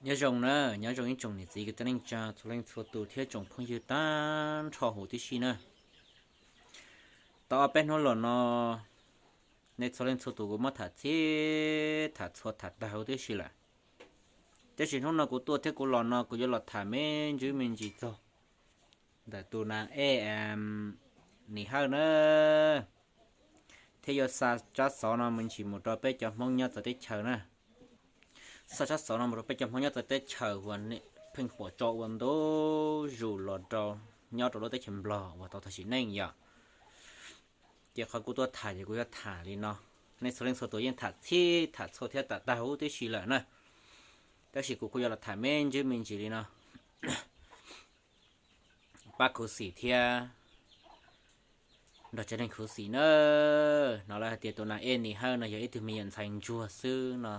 Nyob zoo na, nyob zoo ib tsoom niam txiv kwv tij neej tsa txhua leej txhua tus thiab tsoom phooj ywg tag nrho huv tib si na. Tau ob peb hnub los no, nej txhua leej txhua tus kuv muab tham txhij tham txhua tham tag huv tib si lawm. Tab sis hnub no kuv tuaj thiab kuv los no kuv yuav los tham me ntsis me ntsis txog ntawm tus nas ej Nis Hawj na, thiab yuav xa tsab xov no me ntsis mus rau peb cov Hmoob nyob txawv teb chaws na. Xa tsab xov no mus rau peb cov Hmoob nyob txawv teb chaws uas pheej pom tso ua ntu zus los rau nyob rau lub teb chaws Nplog uas tau tag sim neej yom. Ces qhov kuv tuaj tham ces kuv yuav tham li no. Nej txhua leej txhua tus yeej tham txhij tham txhua thiab tham tag huv tib si lawm na, tab sis kuv kuj yuav los tham me ntsis me ntsis li no. Pab khuv xim thiab nrog tsev neeg khuv xim na. Hnov lawv hais tias tus nas ej Nis Hawj no yog ib tug me nyuam ntxhais ntsuag xwb no,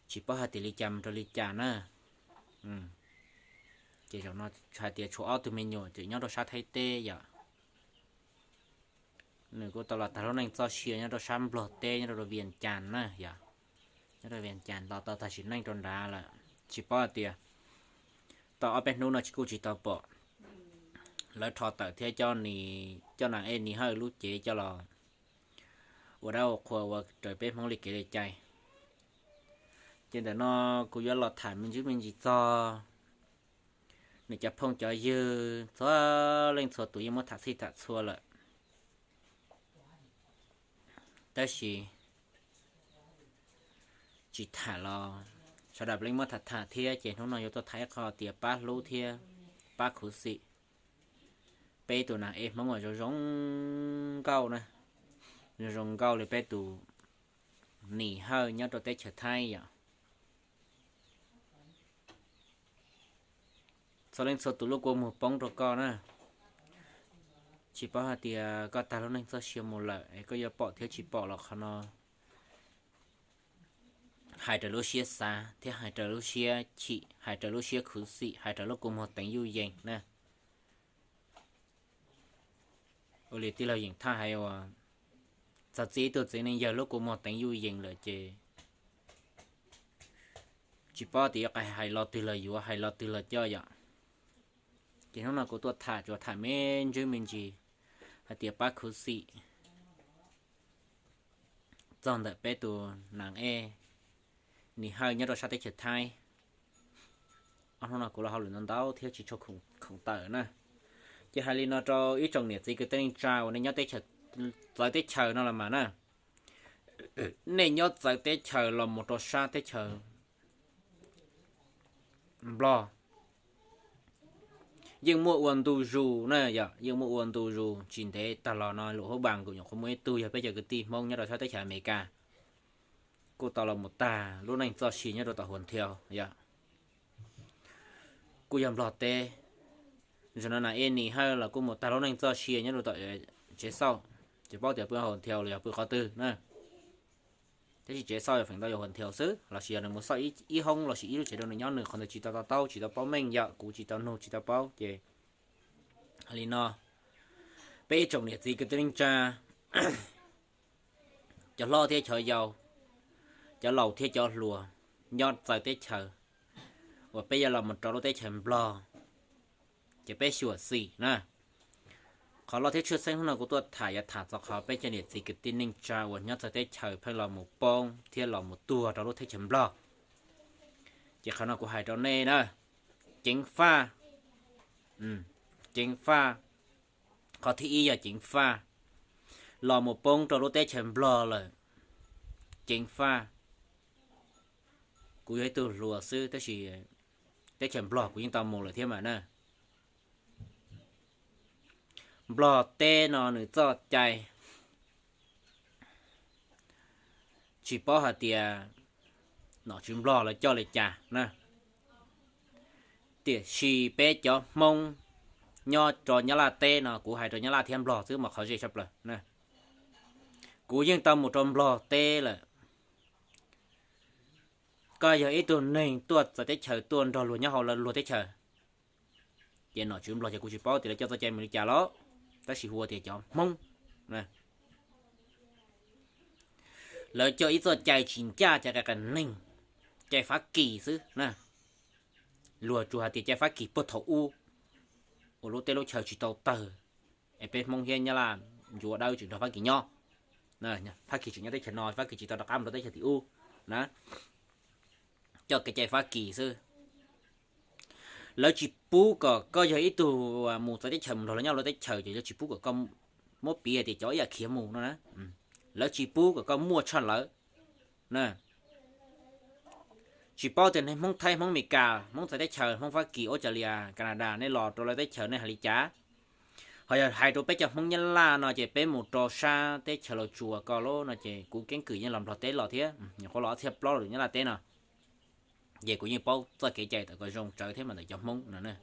tsis paub hais tias li cas mus rau li cas na. Ces zaum no hais tias tshuav ob tug me nyuam tseem nyob rau sab Thaib teb yom. Nws kuj tau los tag lub neej txoj sia nyob rau sab Nplog teb nyob rau Vias Cas na yom. Nyob rau Vias Cas los tau tag sim neej rau nrad lawm, tsis paub hais tias tau ob peb hnub no tsis kuj tsis tau pom lawv rho tawm thiab coj nas ej Nis Hawj lub cev coj los ua dab ua qhua ua raws peb Hmoob li kev li cai. Ces ntawm no kuv yuav los tham me ntsis me ntsis txog nws cov phooj cov ywg txhua leej txhua tus yeej muab tham txhij tham txhua lawm, tab sis tsis tham los sawv daws yeej muab tham tham thiab. Ces hnub no yuav tuaj tham ib qho tias pab hlub thiab pab khuv xim peb tus nas ej Hmoob uas zoo zoo nkauj na, zoo zoo nkauj li peb tus Nis Hawj nyob rau teb chaws Thaib yom. Txhua leej txhua tus lub kua muag poob rau koj na. Tsis paub hais tias koj tag lub neej txoj sia mus lawm es koj yuav pom thiab tsis pom los qhov no hais raws lub siab xav thiab hais raws lub siab chim, hais raws lub siab khuv xim, hais raws lub kua muag teev yuj yees na. Ua li tij laug Yeem Thaj hais uas txog txij ib tug txiv neej yawg lub kua muag teev yuj yees lawm ces tsis paub tias yuav hais lo twg los yuav, hais lo twg los coj yom. Ces hnub no kuv tuaj tham tsuas tham me ntsis me ntsis hais tias pab khuv xim txog ntawm peb tus nas ej Nis Hawj nyob rau sab teb chaws Thaib. Ob hnub no kuv los hauj lwm ntau ntau thiab tsis tshua khoom tawm na. Ces hais li no rau ib tsoom niam txiv kwv tij neej tsa uas nej nyob txawv teb chaws no los mas na, nej nyob txawv teb chaws los mus rau sab teb chaws Nplog yeej muaj ua ntu zus na yom, yeej muaj ua ntu zus. Tsis ntev tag los no lwm hub bas kuv nyuam qhuav muaj ib tug yog peb cov kwv tij Hmoob nyob rau sab teb chaws Amelikas kuj tau los mus tag lub neej txoj sia nyob rau tom Huas Nthia yom, kuj yog Nplog teb. Zaum no nas ej Nis Hawj los kuj mus tag lub neej txoj sia nyob rau tom tsev xauj, tsis paub tias pw Huas Nthia los yog pw qhov twg na. Tab sis tsev xauj yog feem ntau yog Huas Nthia xwb, los sis yog nws mus xauj ib hoob los sis ib lub tsev rau nws nyob, nws qhov ntawd tsis tau to taub tsis tau paub meej yom, kuv tsis tau nug tsis tau paub. Ces li no, peb ib tsoom niam txiv kwv tij neej tsa, cov hlob thiab cov yau, cov laus thiab cov hluas nyob txawv teb chaws uas peb yuav los mus rau lub teb chaws Nplog, ces peb xyuam xim na. Qhov loj thiab tshwj xeeb hnub no kuv tuaj tham yuav tham txog qhov peb cov niam txiv kwv tij neej tsa uas nyob txawv teb chaws pheej los mus poob thiab los mus tuag rau lub teb chaws Nplog. Ces qhov no kuv hais rau nej na, ceev faj, ceev faj. Qhov thib ib yog ceev faj, los mus poob rau lub teb chaws Nplog lawm, ceev faj. Kuv yog ib tug hluas xwb tab sis teb chaws Nplog kuv yeej tau mus lawm thiab mas na. Nplog teb no nws txoj cai tsis paub hais tias nom tswv Nplog lawv coj li cas na. Tiam sis peb cov Hmoob nyob rau Nyab Laj teb no, kuv hais rau Nyab Laj thiab Nplog xwb mas qhov ze tshaj plaws na. Kuv yeej tau mus rau Nplog teb lawm. Koj yog ib tug neeg tuaj txawv teb chaws tuaj nrog luag nyob hauv luag teb chaws, ces nom tswv Nplog ces kuv tsis paub tias lawv coj txoj cai mus li cas los, tab sis hu ua tias cov Hmoob, lawv coj ib txoj cai tsis ncaj cai qias neeg, cai Fab Kis xwb na. Luag tsuas hais tias cai Fab Kis puag thaum ub uas lub teb lub chaw tsis tau tawg, es peb Hmoob thiab Nyab Laj yuav dawb tseem nrog Fab Kis nyob. Fab Kis tseem nyob teb chaws no, Fab Kis tsis tau rov qab mus rau teb chaws tim ub na. Coj kev cai Fab Kis xwb. Lawv tsis pub kom koj yog ib tug mus txawv teb chaws mus nrog lawv nyob lawv teb chaws, ces lawv tsis pub kom koj, muab piv hais tias cov ib yam khiav mus no na. Lawv tsis pub kom koj muaj tshaj lawv. Tsis paub tias nej Hmoob Thaib, Hmoob Amelikas, Hmoob txawv teb chaws, Hmoob Fab Kis, Australia, Canada, nej los rau lawv teb chaws nej hais li cas? Ho yog hais rau peb cov Hmoob Nyab Laj no ces peb mus rau sab teb chaws Los Tsuas ko lawm no ces kuv keeb kwm yeej los Nplog teb los thiab, nyuam qhuav los ob txhiab plaub los Nyab Laj teb no, ces kuv yeej paub txoj kev cai tawm kom zoo tsawv thiab mas ntawm cov Hmoob no.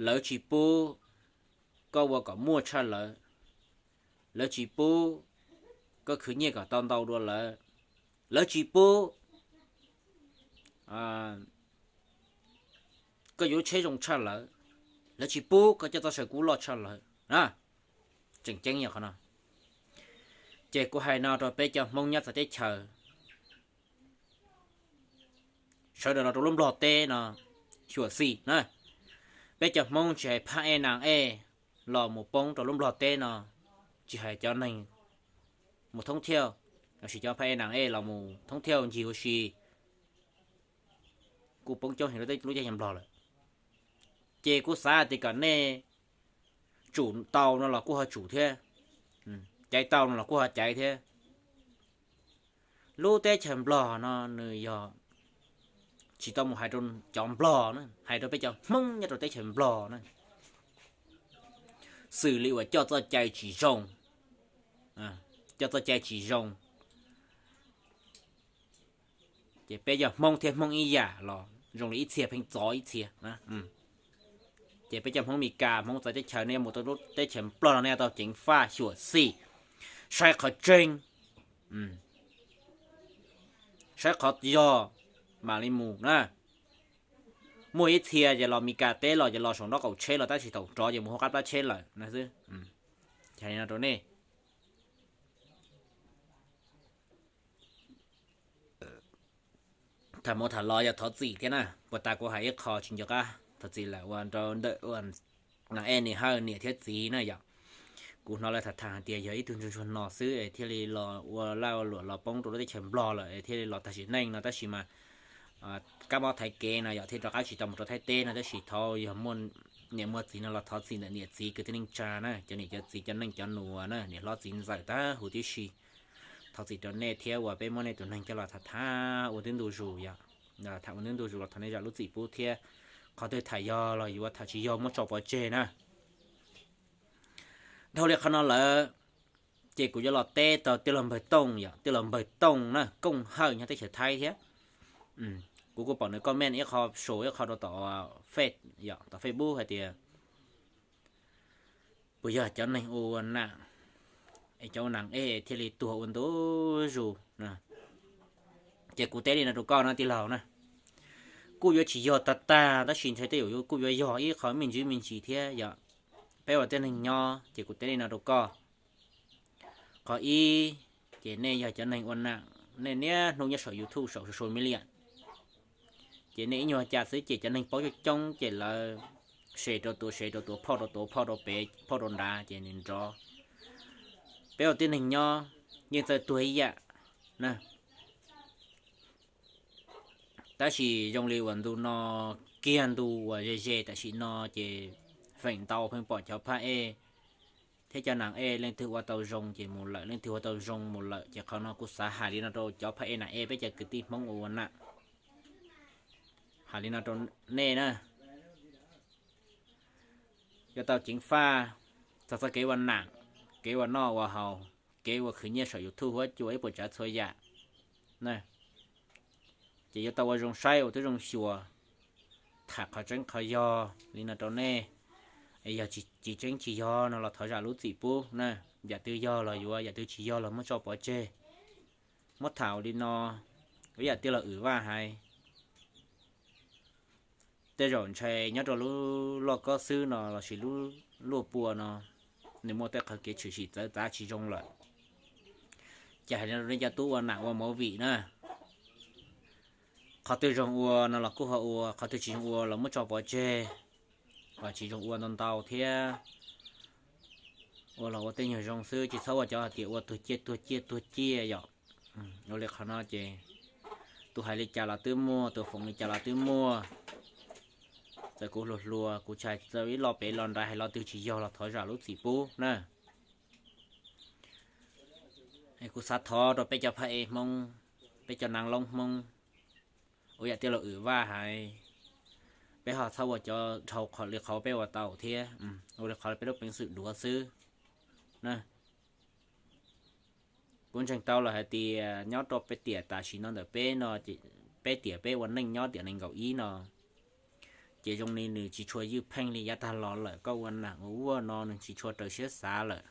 Lawv tsis pub koj ua kom muaj tshaj lawv. Lawv tsis pub koj khwv nyiaj kom tau ntau dua lawv. Lawv tsis pub koj yuav lub tsheb zoo tshaj lawv. Lawv tsis pub koj coj txoj saw kub loj tshaj lawv. Tseem ceeb yog qhov no. Ces kuv hais no rau peb cov Hmoob nyob txawv teb chaws, sawv daws los rau lub Nplog teb no xyuam xim na. Peb cov Hmoob tsis hais phaj ej nas ej los mus poob rau lub Nplog teb no, tsis hais cov neeg mus thoob thiauj, los sis cov phaj ej nas ej los mus thoob thiauj ncig ua si, kuj poob coob heev lub teb lub teb chaws Nplog lawm. Ces kuv xav tias kom nej tsum tau no los kuj ho tsum thiab, caiv tau no los kuj ho caiv thiab. Lub teb chaws Nplog no nws yog, tsis tau mus hais rau cov Nplog na, hais rau peb cov Hmoob nyob rau teb chaws Nplog na, xws li uas coj txoj cai tsis zoo, coj txoj cai tsis zoo, ces peb yog Hmoob thiab Hmoob ib yam los zoo li ib txhia pheej txov ib txhia. Ces peb cov Hmoob Mes Kas, Hmoob txawv teb chaws, nej mus tau lub teb chaws Nplog no nej tau ceev faj xyuam xim, saib qhov tseeb, saib qhov yog mam li mus na. Muaj ib txhia ces los Mes Kas teb los ces los saum nraub qaum tsheb los tab sis thaum rov ces mus hauv qab plab tsheb lawm na xwb. Hais li no rau nej. Tham mus tham los yog thov txim thiab na, puas tas kuv hais ib qho tsis nco qab, thov txim lawm ua rau ntawm ua Nas Ej niam Hawj niam thiab txiv na yom. Kuv hnov lawv tham tham hais tias yog ib tug ntsuag ntsuag no xwb es thiaj li los ua laj ua luam los poob rau lub teb chaws Nplog lawm es thiaj li los tag sim neej no tab sis mas kab mob thaiv kev no yog thiaj rov qab tsis tau mus rau Thaib teb no tab sis thov yog muaj niam muaj txiv no los thov txim ntawm niam txiv kwv tij neej tsa na, cov niam cov txiv cov neej cov nus na, niam hlob txiv ntxawm tag huv tib si. Thov txim rau nej thiab uas peb muab nej tus neeg coj los tham tham ua twb ntu zus yom. Tham ua twb ntu zus los thov nej zam lub txim pub thiab, qhov twg tham yog los yuav, tham tsis yog muab tso pov tseg na. Dhau li qhov no lawm, ces kuv yuav los teb tau tij laug Npawg Tooj yom, tij laug Npawg Tooj na, Kooj Hawj nyob teb chaws Thaib thiab. Kuv kuj pom nws comment ib qho, sau ib qho rau tom Face yom, tom Facebook hais tias puas yog cov neeg ua nam, es cov ua nam ej thiaj li tuag ua ntu zus. Ces kuv teb li no rau koj na tij laug na, kuj yuav tsis yog tag tag tab sis ntshe tej zaum kuj yuav yog ib qho me ntsis me ntsis thiab yom. Peb ua tib neeg nyob ces kuv teb li no rau koj. Qhov ib, ces nej yog cov neeg ua nam, nej niaj hnub nyob saum YouTube saum social media, ces nej ib nyuag cas xwb ces cov neeg paub coob coob ces lawv share rau tuav, share rau tuav, phauj rau tuav, phauj rau pem, phauj rau nrad ces nws nrov. Peb ua tib neeg nyob yeej txawj tuag ib yam na. Tab sis zoo li uas ntu no kiag ntu uas ze ze tam sim no ces feem ntau pheej pom cov phaj ej thiab cov nam ej leej twg ua tau zoo ces mus lawm, leej twg ua tau zoo mus lawm. Ces qhov no kuv xav hais li no rau cov phaj ej nam ej, peb cov kwv tij Hmoob ua nam, hais li no rau nej na, yuav tau ceev faj txog txoj kev ua nam, kev ua noj ua haus, kev ua khwv nyiaj saum YouTube huab cua ib puas tsav txhua yam. Ces yuav tau ua zoo saib ua twb zoo xyuas, tham qhov tseeb qhov yog li no rau nej. Yog tsis tseeb tsis yog no los thov zam lub txim pub na. Yam twg yog los yuav, yam twg tsis yog los muab tso pov tseg. Muab tham li no, ib yam tij laug Wm Vaj hais, tej zaum ntshe nyob rau lub loj kob xwb no lossis lub luaj pua no, nws muaj tej qhov kev tshwm sim txawv txav tsis zoo lawm. Ces hais li no rau nej cov tub ua nam ua movie na, Qhov twg zoo ua no los kuj ho ua, qhov twg tsis zoo ua los muab tso pov tseg, qhov tsis zoo ua ntau ntau thiab. Ua los ua tej nyuag zoo xwb, tsis txhob ua cov hais tias ua tuag ciaj tuag ciaj tuag ciaj yom. Ua li qhov no ces tus hais li cas los twb muaj, tus foom li cas los twb muaj. Txawm kuv hluas hluas, kuv tsis hais, txawm ib lo pem lo nrad hais lo twg tsis yog los thov zam lub txim pub na. Kuv xav thov rau peb cov phab ej Hmoob, peb cov nas loob Hmoob, ua yam tiaj los Wm Vaj hais, peb ho txhob ua cov dhau qhov li qhov peb ua tau thiab. Ua li qhov peb lub peev xwm duav xwb na. Kuv ntseeg tau lawm hais tias nyob rau peb tiam tam sim no ntawm peb no, peb tiam peb ua neej nyob tiam nees nkaum ib no, ces zoo li nws tsis tshua ywj pheej li yav tag los lawm. Koj ua nam ua ua no nws tsis tshua raws siab xav lawm.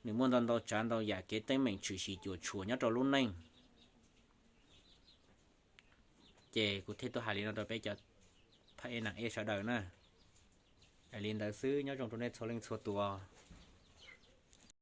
Nws muaj ntau ntau tsav ntau yam kev teeb meem tshwm sim cuam tshuam nyob rau lub neej. Ces kuv thiaj tuaj hais li no rau peb cov phab ej nas ej sawv daws na. Hais li ntawd xwb, nyob zoo rau nej txhua leej txhua tus.